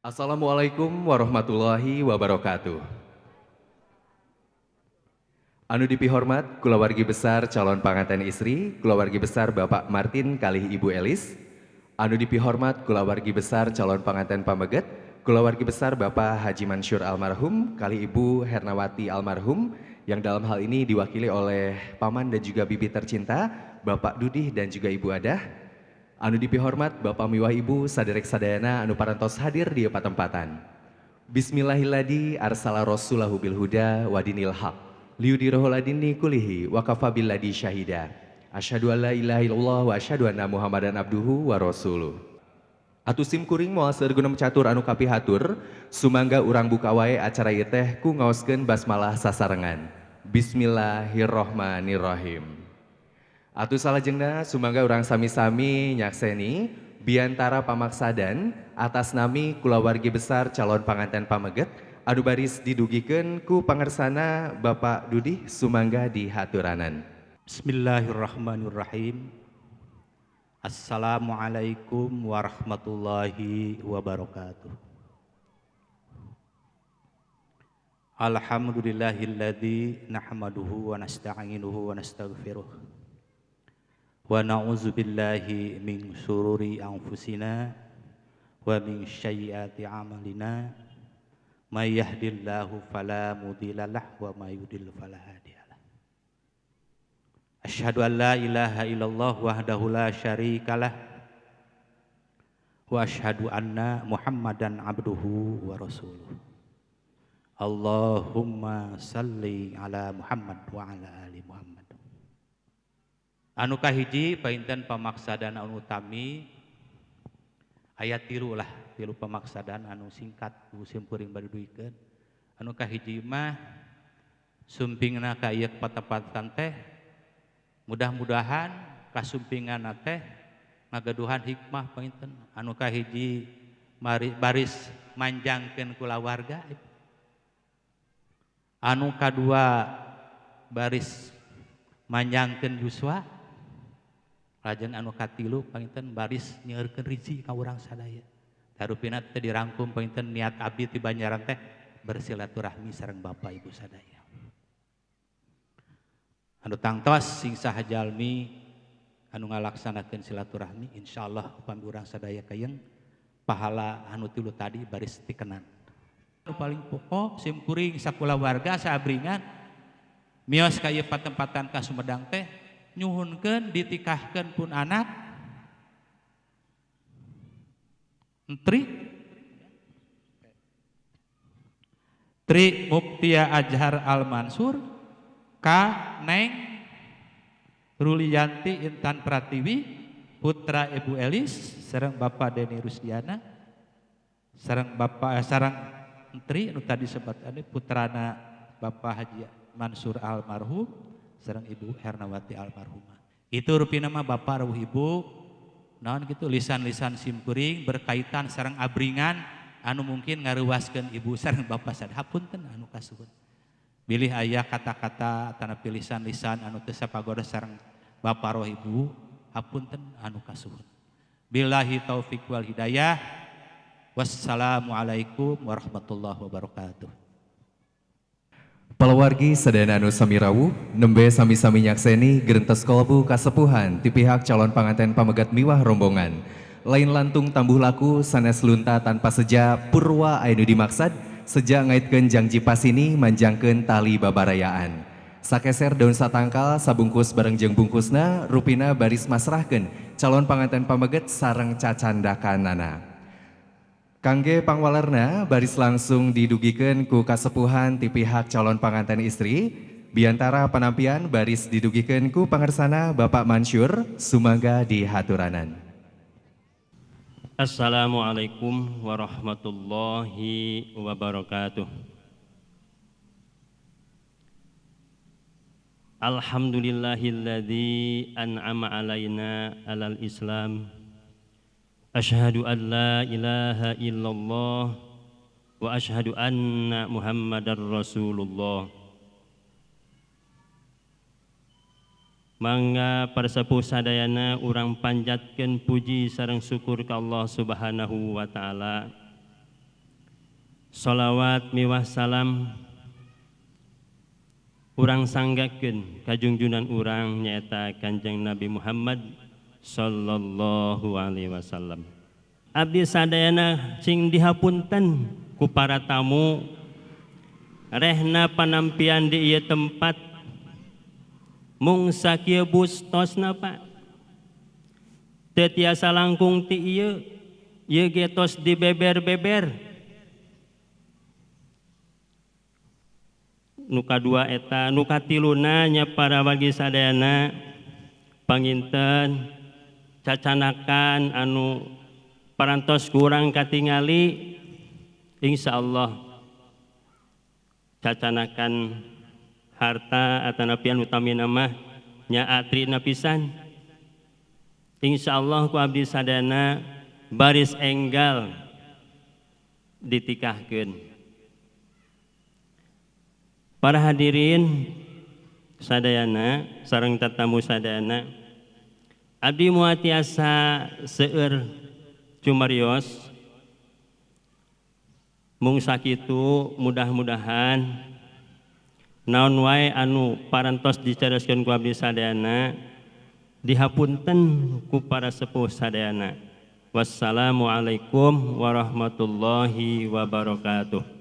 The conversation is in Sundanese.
Assalamualaikum warahmatullahi wabarakatuh. Anu dipihormat kulawargi besar calon panganten istri, kulawargi besar Bapak Martin kalih Ibu Elis. Anu dipihormat kulawargi besar calon panganten pameget, kulawargi besar Bapak Haji Mansur almarhum kalih Ibu Hernawati almarhum, yang dalam hal ini diwakili oleh paman dan juga bibi tercinta, Bapak Dudih dan juga Ibu Adah. Anu dipihormat Bapak miwah Ibu saderek sadayana anu parantos hadir di patempatan. Bismillahilladzi arsala rasulahu bil huda wa dinil haq liyudhhirahu 'alad dini kullihi wa kafa billahi syahida. Asyhadu an la ilaha illallah wa asyhadu anna Muhammadan abduhu wa rasuluh. Atuh sim kuring moal seueur gunem catur anu kapihatur, sumangga urang buka wae acara ieu teh ku ngaoskeun basmalah sasarengan. Bismillahirrahmanirrahim. Atuh salajengna sumangga urang sami-sami nyakseni biantara pamaksadan atas nami kulawargi besar calon panganten pameget anu baris didugikeun ku pangersana Bapak Dudih, sumangga dihaturanan. Bismillahirrahmanirrahim. Assalamualaikum warahmatullahi wabarakatuh. Alhamdulillahilladzi nahmaduhu wa nasta'inuhu wa nastaghfiruh. Wa na'udzubillahi min syururi anfusina wa min sayyiati a'malina. May yahdihillahu fala mudhillalah wa may yudlil fala hadiyalah. Asyhadu an la ilaha illallah wahdahu la syarikalah wa asyhadu anna Muhammadan abduhu wa rasuluh. Allahumma salli ala Muhammad wa ala ali Muhammad. Anu kahiji painten pamaksadan anu utami aya tilu lah, tilu pamaksadan anu singkat ku simkuring bade duikeun. Anu kahiji mah sumpingna ka ieu patempatan teh mudah-mudahan kasumpinganna teh ngagaduhan hikmah painten. Anu kahiji baris manjangkeun kulawarga. Anu kadua baris manjangkeun yuswa. Lajeng anu katilu panginten baris nyeurkeun rizki ka urang sadaya. Tarupina teh dirangkum panginten niat abdi ti Banjaran teh bersilaturahmi sareng bapak ibu sadaya. Anu tangtos sing saha jalmi anu ngalaksanakeun silaturahmi, insyaallah upami urang sadaya kayeng pahala anu tilu tadi baris tikenan. Anu paling pokok sim kuring sakulawarga saabringan mios ka ieu patempatan ka Sumedang teh nyuhunkeun ditikahkeun pun anak Tri Tri Muktia Azhar Al Mansur ka Neng Rulianti Intan Pratiwi putra Ibu Elis sareng Bapak Deni Rusdiana sareng Bapak sareng Tri nu tadi sebat anu putrana Bapak Haji Mansur almarhum sareng Ibu Hernawati almarhumah. Itu rupina mah bapak rawuh ibu naon gitu lisan-lisan simkuring berkaitan sareng abringan anu mungkin ngaruaskeun ibu sareng bapak sadaya. Hapunten anu kasuhun. Bilih aya kata-kata atanapi lisan-lisan anu teu sapagodos sareng bapak rawuh ibu, hapunten anu kasuhun. Billahi taufik wal hidayah. Wassalamualaikum warahmatullahi wabarakatuh. Palawargi sadayana anu sami rawuh, nembe sami-sami nyakseni gerentes kolbu kasepuhan ti pihak calon panganten pamegat miwah rombongan. Lain lantung tambuh laku sanes lunta tanpa seja purwa anu dimaksad seja ngaitkeun jangji pasini manjangkeun tali babarayaan. Sakeser daun satangkal sabungkus bareng jeung bungkusna rupina baris masrahkeun calon panganten pameget sareng cacandakanana. Kangge pangwalerna baris langsung didugikeun ku kasepuhan ti pihak calon panganten istri. Biantara panampian baris didugikeun ku pangersana Bapak Mansur, sumangga dihaturanan. Assalamualaikum warahmatullahi wabarakatuh. Alhamdulillahilladzi an'ama alaina alal Islam. Asyhadu an la ilaha illallah wa asyhadu anna Muhammadar Rasulullah. Mangga para sepuh sadayana urang panjatkeun puji sareng syukur ka Allah Subhanahu wa taala. Sholawat miwah salam urang sanggakeun ka junjunan urang nyaeta Kanjeng Nabi Muhammad sallallahu alaihi wasallam. Abdi sadayana cing dihapunten ku para tamu rehna panampian di ieu tempat mung sakieu bustosna Pak. Teu tiasa langkung ti ieu, ieu ge tos dibeber-beber. Nu kadua eta, nu katiluna nya para wargi sadayana panginten cacanakan anu parantos kurang katingali, insyaallah cacanakan harta atanapi anu utamina mah nya atrina pisan. Insyaallah ku abdi sadayana baris enggal ditikahkeun. Para hadirin sadayana sareng tatamu sadayana, abdi moal tiasa seueur cumarios mung sakitu, mudah-mudahan naon wae anu parantos dicarioskeun ku abdi sadayana dihapunten ku para sepuh sadayana. Wassalamualaikum warahmatullahi wabarakatuh.